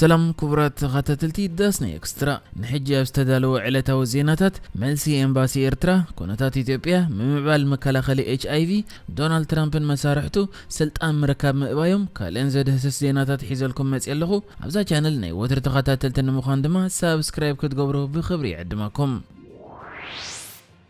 ሰላም ክቡራት ተኸታተልቲ ዳስና ኤክስትራ፣ ንሕጂ ኣብ ዝተዳለወ ዕለታዊ ዜናታት፣ መልሲ ኤምባሲ ኤርትራ፣ ኩነታት ኢትዮጵያ፣ ምምዕባል መከላኸሊ ኤች ኣይ ቪ፣ ዶናልድ ትራምፕን መሳርሕቱ ስልጣን ምርካብ ምእባዮም፣ ካልእን ዘድህስስ ዜናታት ሒዘልኩም መፅየ ኣለኹ። ኣብዛ ቻነል ናይ ወትሪ ተኸታተልቲ ንምዃን ድማ ሳብስክራይብ ክትገብሩ ብኽብሪ ይዕድመኩም።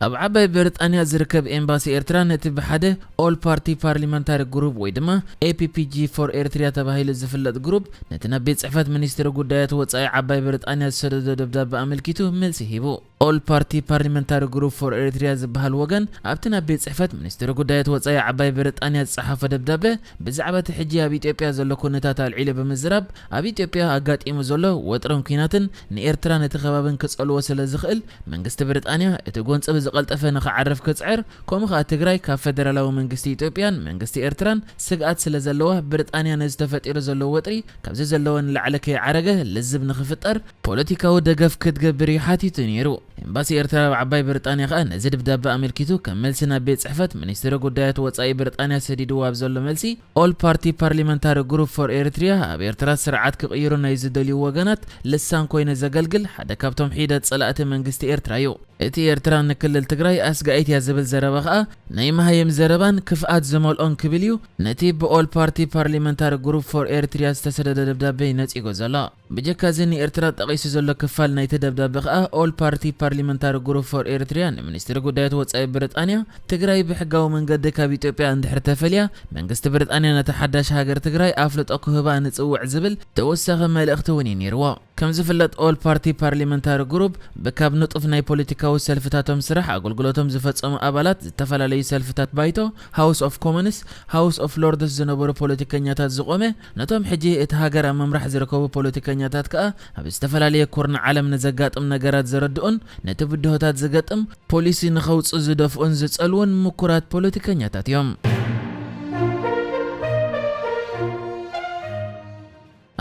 ኣብ ዓባይ ብሪጣንያ ዝርከብ ኤምባሲ ኤርትራ ነቲ ብሓደ ኦል ፓርቲ ፓርሊመንታሪ ግሩፕ ወይ ድማ ኤ ፒ ፒ ጂ ፎር ኤርትሪያ ተባሂሉ ዝፍለጥ ግሩፕ ነቲ ናብ ቤት ጽሕፈት ሚኒስትሪ ጉዳያት ወጻኢ ዓባይ ብሪጣንያ ዝሰደዶ ደብዳበ ኣመልኪቱ መልሲ ሂቡ። ኦል ፓርቲ ፓርሊመንታሪ ግሩፕ ፎር ኤርትሪያ ዝበሃል ወገን ኣብቲ ናብ ቤት ጽሕፈት ሚኒስትሪ ጉዳያት ወጻኢ ዓባይ ብሪጣንያ ዝጸሓፎ ደብዳበ ብዛዕባ እቲ ሕጂ ኣብ ኢትዮጵያ ዘሎ ኩነታት ኣልዒሉ ብምዝራብ ኣብ ኢትዮጵያ ኣጋጢሙ ዘሎ ወጥርን ኲናትን ንኤርትራ ነቲ ከባብን ክጸልዎ ስለ ዝኽእል መንግስቲ ብሪጣንያ እቲ ጎንፂ ብዝቐልጠፈ ንኽዓርፍ ክፅዕር፣ ከምኡ ኸኣ ትግራይ ካብ ፈደራላዊ መንግስቲ ኢትዮጵያን መንግስቲ ኤርትራን ስግኣት ስለ ዘለዋ፣ ብሪጣንያ ነዚ ተፈጢሩ ዘሎ ወጥሪ ካብዚ ዘለዎ ንላዕሊ ከይዓረገ ልዝብ ንኽፍጠር ፖለቲካዊ ደገፍ ክትገብር እዩ ሓቲቱ ነይሩ። ኤምባሲ ኤርትራ ኣብ ዓባይ ብሪጣንያ ኸኣ ነዚ ደብዳበ ኣመልኪቱ ከም መልሲ ናብ ቤት ጽሕፈት ሚኒስትሪ ጉዳያት ወጻኢ ብሪጣንያ ሰዲድዎ ኣብ ዘሎ መልሲ፣ ኦል ፓርቲ ፓርሊመንታሪ ግሩፕ ፎር ኤርትሪያ ኣብ ኤርትራ ስርዓት ክቕይሩ ናይ ዝደልዩ ወገናት ልሳን ኮይነ ዘገልግል ሓደ ካብቶም ሒደት ጸላእቲ መንግስቲ ኤርትራ እዩ። እቲ ኤርትራ ንክልል ትግራይ ኣስጋኢት እያ ዝብል ዘረባ ኸኣ ናይ መሃይም ዘረባን ክፍኣት ዝመልኦን ክብል እዩ ነቲ ብኦል ፓርቲ ፓርሊመንታሪ ግሩፕ ፎር ኤርትሪያ ዝተሰደደ ደብዳቤ ነጺጎ ዘሎ። ብጀካ እዚ ንኤርትራ ጠቒሱ ዘሎ ክፋል ናይቲ ደብዳበ ኸኣ ኦል ፓርቲ ፓርሊመንታሪ ግሩፕ ፎር ኤርትሪያ ንሚኒስትሪ ጉዳያት ወጻኢ ብሪጣንያ ትግራይ ብሕጋዊ መንገዲ ካብ ኢትዮጵያ እንድሕር ተፈልያ መንግስቲ ብሪጣንያ ነታ ሓዳሽ ሃገር ትግራይ ኣፍልጦ ክህባ ንጽውዕ ዝብል ተወሳኺ መልእኽቲ እውን እዩ ነይርዎ። ከም ዝፍለጥ ኦል ፓርቲ ፓርሊመንታሪ ግሩፕ ብካብ ንጡፍ ናይ ፖለቲካዊ ሰልፍታቶም ስራሕ ኣገልግሎቶም ዝፈጸሙ ኣባላት ዝተፈላለዩ ሰልፍታት ባይቶ፣ ሃውስ ኦፍ ኮመንስ፣ ሃውስ ኦፍ ሎርድስ ዝነበሩ ፖለቲከኛታት ዝቖመ፣ ነቶም ሕጂ እቲ ሃገር ኣብ ምምራሕ ዝርከቡ ፖለቲከኛታት ከኣ ኣብ ዝተፈላለየ ኩርናዕ ዓለም ንዘጋጥም ነገራት ዘረድኡን ነቲ ብድሆታት ዝገጥም ፖሊሲ ንኸውጽእ ዝደፍኡን ዝጸልዉን ምኩራት ፖለቲከኛታት እዮም።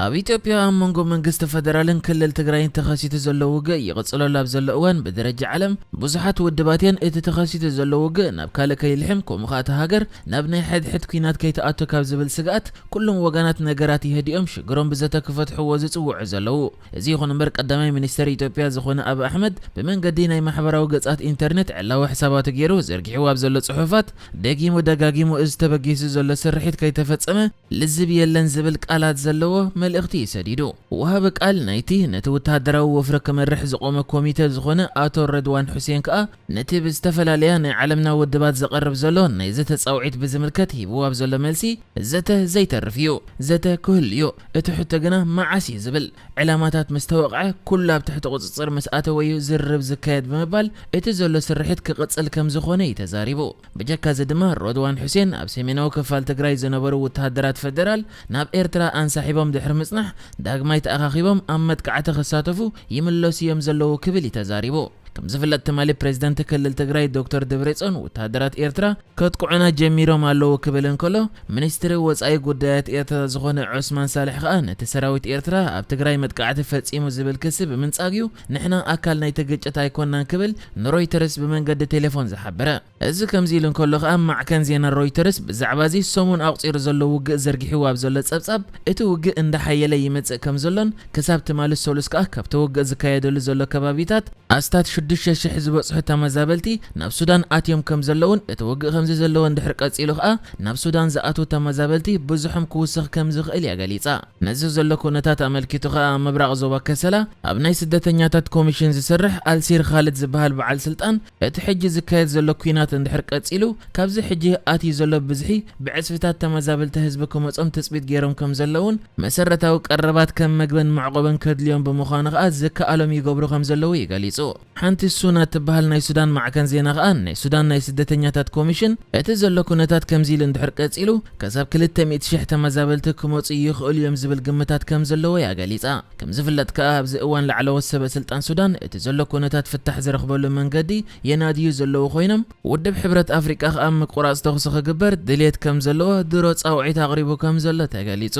ኣብ ኢትዮጵያ ኣብ መንጎ መንግስቲ ፈደራልን ክልል ትግራይን ተኸሲቱ ዘሎ ውግእ ይቕጽለሉ ኣብ ዘሎ እዋን ብደረጃ ዓለም ብዙሓት ውድባት እየን እቲ ተኸሲቱ ዘሎ ውግእ ናብ ካልእ ከይልሕም ከምኡ ኸኣ እታ ሃገር ናብ ናይ ሕድሕድ ኲናት ከይትኣቱ ካብ ዝብል ስግኣት ኩሎም ወገናት ነገራት የህዲኦም ሽግሮም ብዘተ ክፈትሕዎ ዝጽውዑ ዘለዉ። እዚ ይኹን እምበር ቀዳማይ ሚኒስተር ኢትዮጵያ ዝኾነ ኣብይ ኣሕመድ ብመንገዲ ናይ ማሕበራዊ ገጻት ኢንተርኔት ዕላዊ ሕሳባቱ ገይሩ ዘርጊሕዎ ኣብ ዘሎ ጽሑፋት ደጊሙ ደጋጊሙ እዚ ተበጊሱ ዘሎ ስርሒት ከይተፈጸመ ልዝብ የለን ዝብል ቃላት ዘለዎ መልእኽቲ እዩ ሰዲዱ። ወሃቢ ቃል ናይቲ ነቲ ወተሃደራዊ ወፍሪ ክመርሕ ዝቖመ ኮሚተ ዝኾነ ኣቶ ረድዋን ሑሴን ከኣ ነቲ ብዝተፈላለያ ናይ ዓለምና ውድባት ዝቐርብ ዘሎ ናይ ዘተ ጻውዒት ብዝምልከት ሂብዎ ኣብ ዘሎ መልሲ፣ ዘተ ዘይተርፍ እዩ፣ ዘተ ክህሉ እዩ፣ እቲ ሕቶ ግና መዓስ እዩ ዝብል፣ ዕላማታት ምስ ተወቕዐ ኩሉ ኣብ ትሕቲ ቁጽጽር ምስ ኣተወ እዩ ዝርርብ ዝካየድ ብምባል እቲ ዘሎ ስርሒት ክቕጽል ከም ዝኾነ እዩ ተዛሪቡ። ብጀካ እዚ ድማ ረድዋን ሑሴን ኣብ ሰሜናዊ ክፋል ትግራይ ዝነበሩ ወተሃደራት ፈደራል ናብ ኤርትራ ኣንሳሒቦም ድሕሪ ምጽናሕ ዳግማይ ተኣኻኺቦም ኣብ መጥቃዕቲ ክሳተፉ ይምለሱ እዮም ዘለዉ ክብል እዩ ተዛሪቡ። ከም ዝፍለጥ ትማሊ ፕሬዝደንት ክልል ትግራይ ዶክተር ደብረጽዮን ወተሃደራት ኤርትራ ከጥቅዑና ጀሚሮም ኣለዉ ክብል እንከሎ፣ ሚኒስትሪ ወጻኢ ጉዳያት ኤርትራ ዝኾነ ዑስማን ሳልሕ ከኣ ነቲ ሰራዊት ኤርትራ ኣብ ትግራይ መጥቃዕቲ ፈጺሙ ዝብል ክሲ ብምንጻግ እዩ ንሕና ኣካል ናይቲ ግጭት ኣይኮናን ክብል ንሮይተርስ ብመንገዲ ቴሌፎን ዝሓበረ። እዚ ከምዚ ኢሉ እንከሎ ከኣ ማዕከን ዜና ሮይተርስ ብዛዕባ እዚ ሰሙን ኣቑጺሩ ዘሎ ውግእ ዘርጊሕዎ ኣብ ዘሎ ጸብጻብ እቲ ውግእ እንዳሓየለ ይመጽእ ከም ዘሎን ክሳብ ትማሊ ሰሉስ ከኣ ካብቲ ውግእ ዝካየደሉ ዘሎ ከባቢታት ኣስታት ሽዱሽተ ሽሕ ዝበጽሑ ተመዛበልቲ ናብ ሱዳን ኣትዮም ከም ዘለውን እቲ ውግእ ከምዚ ዘለዎ እንድሕር ቀጺሉ ከኣ ናብ ሱዳን ዝኣትዉ ተመዛበልቲ ብዙሖም ክውስኽ ከም ዝኽእል እያ ገሊጻ። ነዚ ዘሎ ኩነታት ኣመልኪቱ ከኣ ኣብ ምብራቕ ዞባ ከሰላ ኣብ ናይ ስደተኛታት ኮሚሽን ዝሰርሕ ኣልሲር ኻልድ ዝበሃል በዓል ስልጣን እቲ ሕጂ ዝካየድ ዘሎ ኲናት እንድሕር ቀጺሉ ካብዚ ሕጂ ኣትዩ ዘሎ ብዝሒ ብዕጽፍታት ተመዛበልቲ ህዝቢ ክመጾም ትጽቢት ገይሮም ከም ዘለውን መሰረታዊ ቀረባት ከም መግብን መዕቆብን ከድልዮም ብምዃኑ ከኣ ዝከኣሎም ይገብሩ ከም ዘለዉ እዩ ገሊጹ። ሓንቲ ሱና እትበሃል ናይ ሱዳን ማዕከን ዜና ከኣ ናይ ሱዳን ናይ ስደተኛታት ኮሚሽን እቲ ዘሎ ኩነታት ከምዚ ኢሉ እንድሕር ቀጺሉ ከሳብ ክልተ ሚእቲ ሽሕ ተመዛበልቲ ክመጹ ይኽእሉ እዮም ዝብል ግምታት ከም ዘለዎ እያ ገሊጻ። ከም ዝፍለጥ ከኣ ኣብዚ እዋን ላዕለዎት ሰበ ስልጣን ሱዳን እቲ ዘሎ ኩነታት ፍታሕ ዝረኽበሉ መንገዲ የናድዩ ዘለዉ ኮይኖም ውድብ ሕብረት ኣፍሪቃ ከኣ ምቁራጽ ተኹሲ ክግበር ድልየት ከም ዘለዎ ድሮ ጻውዒት ኣቕሪቡ ከም ዘሎ ተገሊጹ።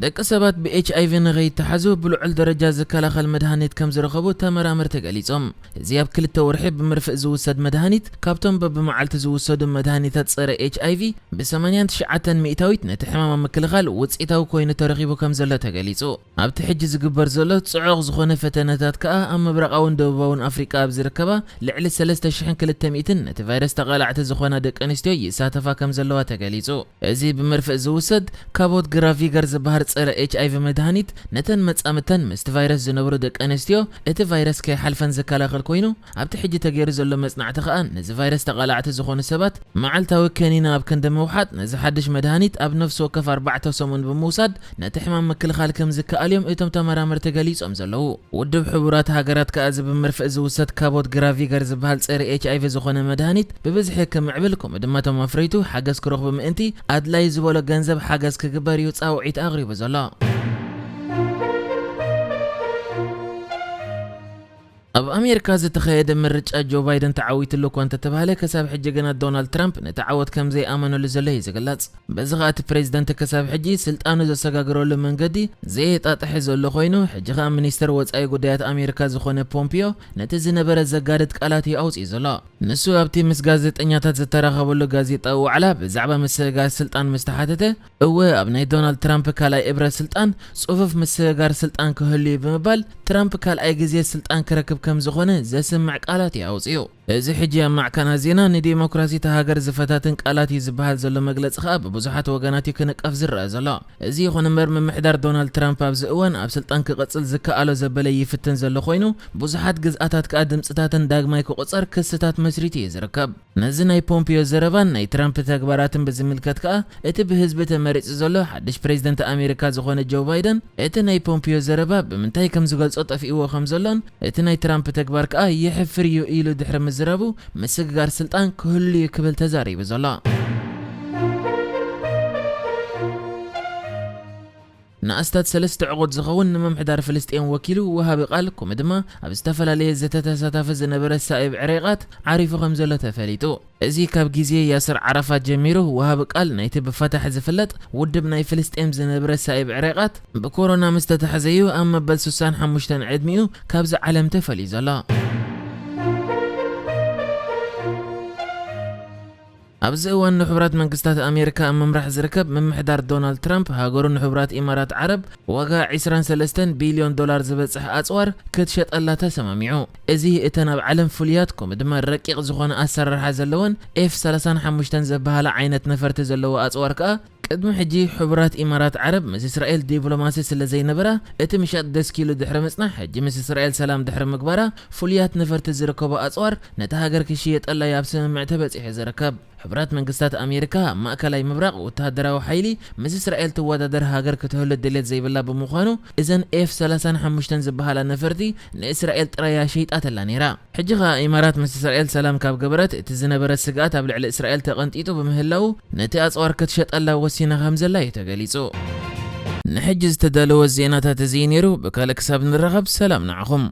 ደቂ ሰባት ብ ኤች ኣይ ቪ ንኸይተሓዙ ብልዑል ደረጃ ዝከላኸል መድሃኒት ከም ዝረኸቡ ተመራመርቲ ገሊጾም። እዚ ኣብ ክልተ ወርሒ ብምርፍእ ዝውሰድ መድሃኒት፣ ካብቶም በብመዓልቲ ዝውሰዱ መድሃኒታት ጸረ ኤች ኣይ ቪ ብ ሰማንያን ትሽዓተን ሚእታዊት ነቲ ሕማም ኣብ ምክልኻል ውጽኢታዊ ኮይኑ ተረኺቡ ከም ዘሎ ተገሊጹ። ኣብቲ ሕጂ ዝግበር ዘሎ ጽዑቕ ዝኾነ ፈተነታት ከኣ ኣብ ምብራቓውን ደቡባውን ኣፍሪቃ ኣብ ዝርከባ ልዕሊ ሰለስተ ሽሕን ክልተ ሚእትን ነቲ ቫይረስ ተቓላዕቲ ዝኾና ደቂ ኣንስትዮ ይሳተፋ ከም ዘለዋ ተገሊጹ። እዚ ብምርፍእ ዝውሰድ ካቦት ግራቪገር ዝበሃል ጸረ ኤች ኣይ ቪ መድሃኒት ነተን መጻምተን ምስቲ ቫይረስ ዝነብሩ ደቂ ኣንስትዮ እቲ ቫይረስ ከይሓልፈን ዝከላኸል ኮይኑ፣ ኣብቲ ሕጂ ተገይሩ ዘሎ መጽናዕቲ ከኣ ነዚ ቫይረስ ተቓላዕቲ ዝኾኑ ሰባት መዓልታዊ ከኒና ኣብ ክንዲ ምውሓጥ ነዚ ሓድሽ መድሃኒት ኣብ ነፍሲ ወከፍ ኣርባዕተ ሰሙን ብምውሳድ ነቲ ሕማም ምክልኻል ከም ዝከኣል እዮም እቶም ተመራመርቲ ገሊጾም ዘለዉ። ውድብ ሕቡራት ሃገራት ከኣ እዚ ብምርፍእ ዝውሰድ ካቦት ግራቪገር ዝበሃል ጸረ ኤች ኣይ ቪ ዝኾነ መድሃኒት ብብዝሒ ክምዕብል፣ ከምኡ ድማ እቶም ኣፍረይቱ ሓገዝ ክረኽቡ ምእንቲ ኣድላይ ዝበሎ ገንዘብ ሓገዝ ክግበር እዩ ጻውዒት ኣቕሪቡ ዘሎ። ኣብ ኣሜሪካ ዝተኻየደ ምርጫ ጆ ባይደን ተዓዊትሉ እኳ እንተተባህለ፣ ክሳብ ሕጂ ግና ዶናልድ ትራምፕ ነቲ ዓወት ከም ዘይኣመነሉ ዘሎ እዩ ዝግለጽ። በዚ ኸኣ እቲ ፕሬዝደንት ክሳብ ሕጂ ስልጣኑ ዘሰጋግረሉ መንገዲ ዘየጣጥሐ ዘሎ ኮይኑ፣ ሕጂ ኸኣ ሚኒስተር ወጻኢ ጉዳያት ኣሜሪካ ዝኾነ ፖምፒዮ ነቲ ዝነበረ ዘጋድድ ቃላት እዩ ኣውጺኡ ዘሎ። ንሱ ኣብቲ ምስ ጋዜጠኛታት ዝተራኸበሉ ጋዜጣዊ ዋዕላ ብዛዕባ ምስግጋር ስልጣን ምስ ተሓተተ፣ እወ፣ ኣብ ናይ ዶናልድ ትራምፕ ካልኣይ እብረ ስልጣን ጽፉፍ ምስግጋር ስልጣን ክህሉ እዩ ብምባል፣ ትራምፕ ካልኣይ ግዜ ስልጣን ክረክብ ከም ዝኾነ ዘስምዕ ቃላት እዩ ኣውጺኡ። እዚ ሕጂ ኣብ ማዕከናት ዜና ንዲሞክራሲ እታ ሃገር ዝፈታትን ቃላት እዩ ዝበሃል ዘሎ መግለጺ ከኣ ብብዙሓት ወገናት እዩ ክንቀፍ ዝረኣ ዘሎ። እዚ ይኹን እምበር፣ ምምሕዳር ዶናልድ ትራምፕ ኣብዚ እዋን ኣብ ስልጣን ክቕጽል ዝከኣሎ ዘበለ ይፍትን ዘሎ ኮይኑ፣ ብዙሓት ግዝኣታት ከኣ ድምጽታተን ዳግማይ ክቑጸር ክስታት መስሪቱ እዩ ዝርከብ። ነዚ ናይ ፖምፒዮ ዘረባን ናይ ትራምፕ ተግባራትን ብዝምልከት ከኣ፣ እቲ ብህዝቢ ተመሪጹ ዘሎ ሓድሽ ፕሬዝደንት ኣሜሪካ ዝኾነ ጆ ባይደን፣ እቲ ናይ ፖምፒዮ ዘረባ ብምንታይ ከም ዝገልጾ ጠፊእዎ ከም ዘሎን፣ እቲ ናይ ትራምፕ ተግባር ከኣ የሕፍር እዩ ኢሉ ድሕሪ ምዝራቡ፣ ምስግጋር ስልጣን ክህሉ እዩ ክብል ተዛሪቡ ዘሎ። ንኣስታት ሰለስተ ዕቑድ ዝኸውን ንምምሕዳር ፍልስጤም ወኪሉ ወሃቢ ቃል፣ ከምኡ ድማ ኣብ ዝተፈላለየ ዘተ ተሳታፊ ዝነበረ ሳኢብ ዕሬቃት ዓሪፉ ከም ዘሎ ተፈሊጡ። እዚ ካብ ግዜ ያስር ዓራፋት ጀሚሩ ወሃቢ ቃል ናይቲ ብፈታሕ ዝፍለጥ ውድብ ናይ ፍልስጤም ዝነበረ ሳኢብ ዕሬቃት ብኮሮና ምስ ተታሕዘ እዩ ኣብ መበል ስሳን ሓሙሽተን ዕድሚኡ ካብዚ ዓለም ተፈልዩ ዘሎ። ኣብዚ እዋን ንሕቡራት መንግስታት ኣሜሪካ ኣብ ምምራሕ ዝርከብ ምምሕዳር ዶናልድ ትራምፕ፣ ሃገሩ ንሕቡራት ኢማራት ዓረብ ዋጋ ዕስራን ሰለስተን ቢልዮን ዶላር ዝበጽሕ ኣጽዋር ክትሸጠላ ተሰማሚዑ። እዚ እተን ኣብ ዓለም ፍሉያት ከምኡ ድማ ረቂቕ ዝኾነ ኣሰራርሓ ዘለወን ኤፍ ሰላሳን ሓሙሽተን ዝበሃላ ዓይነት ነፈርቲ ዘለዎ ኣጽዋር ከኣ፣ ቅድሚ ሕጂ ሕቡራት ኢማራት ዓረብ ምስ እስራኤል ዲፕሎማሲ ስለ ዘይነበራ፣ እቲ ምሻጥ ደስኪሉ ድሕሪ ምጽናሕ፣ ሕጂ ምስ እስራኤል ሰላም ድሕሪ ምግባራ፣ ፍሉያት ነፈርቲ ዝርከቦ ኣጽዋር ነታ ሃገር ክሽየጠላ እዩ ኣብ ስምምዕ ተበጺሑ ዝርከብ። ሕቡራት መንግስታት ኣሜሪካ ኣብ ማእከላይ ምብራቕ ወተሃደራዊ ሓይሊ ምስ እስራኤል ትወዳደር ሃገር ክትህሉ ድሌት ዘይብላ ብምዃኑ፣ እዘን ኤፍ ሰላሳን ሓሙሽተን ዝበሃላ ነፈርቲ ንእስራኤል ጥራይ እያ ሸይጣትላ ነይራ። ሕጂ ኸኣ ኢማራት ምስ እስራኤል ሰላም ካብ ገበረት፣ እቲ ዝነበረ ስግኣት ኣብ ልዕሊ እስራኤል ተቐንጢጡ ብምህላዉ፣ ነቲ ኣጽዋር ክትሸጠላ ወሲና ከም ዘላ እዩ ተገሊጹ። ንሕጂ ዝተዳለወ ዜናታት እዚ እዩ ነይሩ። ብካልእ ክሳብ ንራኸብ፣ ሰላም ንዓኹም።